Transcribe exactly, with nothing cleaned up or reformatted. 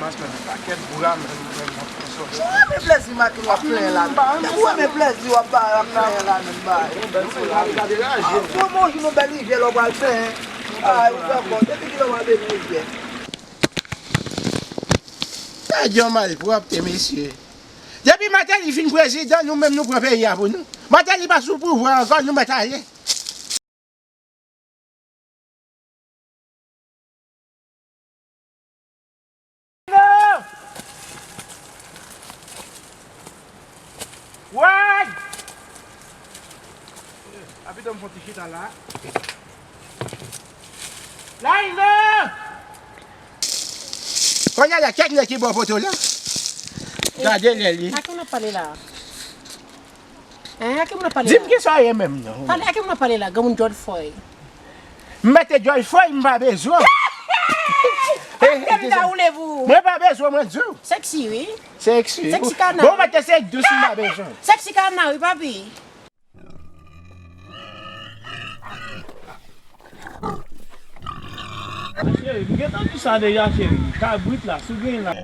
Mas mwen pakèt bra mwen mwen mwen mwen sove. Ou renmen plèzi maten w ap plenyen la menm. Depi ou renmen plèzi w ap ba w ap plenyen la menm bay. Bon bon jou nou bèl rivyè lè w pral plenyen. Ay ou fè kò depi kilè w al benyen rivyè. Gad yon malpwòpte mesye. Depi Martelly fin prezidan nou menm nou pran peyi a pou nou. Martelly pa sou pouvwa ankò nou mèt ale. Wad! Apitan m fon ti chita la. Laino! Kounye a la kèk nèg ki bò poto la. Gade lè li. Sa ki w ap pale la? Hein, a ki moun ap pale la? Di m kisa w ye menm non. Pale, a ki moun ap pale la? Granmoun George Floyd. M mete George Floyd, m pa bezwen. Kèm ta woule pou ou? Mwen pa bezwen mwen di w. Sexy wi. Sexy. Sexy kana. Bon mete se dous m pa bezwen. Sexy kana wi papi. Cheri, m gentan di sa deja cheri. Kabrit la, si w gen la.